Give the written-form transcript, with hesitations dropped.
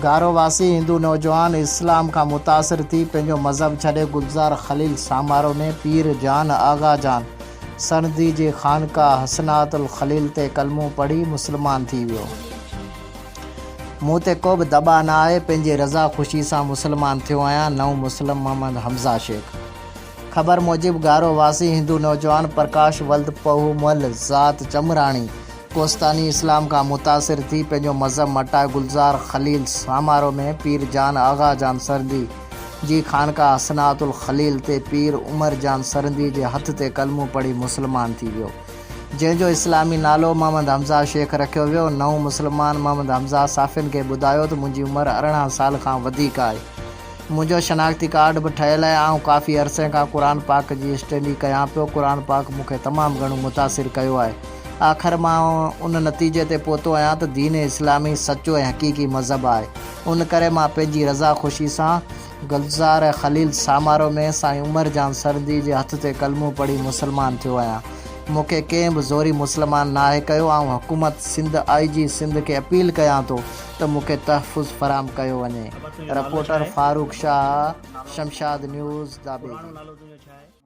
گارو واسي هندو نوجوان اسلام کان متاثر ٿي پنهنجو مذهب ڇڏي گلزار خليل سامارو ۾ پير جان آغا جان سرندي جي خانقاه حسنات الخليل تي ڪلمو پڙهي مسلمان ٿي ويو. مون تي ڪو به دٻاء نه آهي، پنهنجي رضا خوشي سان مسلمان ٿيو آهيان، نئون مسلم محمد حمزه شيخ. خبر موجب گارو واسي هندو نوجوان پرڪاش ولد پهو مل ذات چمراڻي ڪوستاني اسلام کان متاثر ٿي پنهنجو مذهب مٽائي گلزار خليل سامارو ۾ پير جان آغا جان سرندي جي خانقاه حسنات الخليل تي پير عمر جان سرندي جي هٿ تي ڪلمو پڙهي مسلمان ٿي ويو جنهن جو اسلامي نالو محمد حمزه شيخ رکيو ويو. نئون مسلمان محمد حمزه صحافين کي ٻڌايو ته منهنجي عمر 18 سال کان وڌيڪ آهي. منهنجو شناختي ڪارڊ به ٺهيل آهي. آئون ڪافي عرصي کان قرآن پاڪ جي اسٽڊي ڪيان پيو. قرآن پاڪ مون کي تمام گهڻو متاثر ڪيو آهي. آخر مان ان نتيجي تي پهتو آهيان ته دين اسلامي سچو ۽ حقيقي مذهب آهي. ان ڪري مان پنهنجي رضا خوشي سان گلزار خليل سامارو ۾ سائين عمر جان سرندي جي هٿ تي ڪلمو پڙهي مسلمان ٿيو آهيان. مون کي ڪنهن به زوري مسلمان ناهي ڪيو. آئون حڪومت سنڌ آء جي سنڌ کي اپيل ڪيان ٿو ته مون کي تحفظ فراهم ڪيو وڃي. ابا تنهنجو نالو رپورٽر ڇا آهي؟ فاروق شاهه، شمشاد نيوز، داٻيجي. پراڻو نالو تنهنجو ڇا آهي؟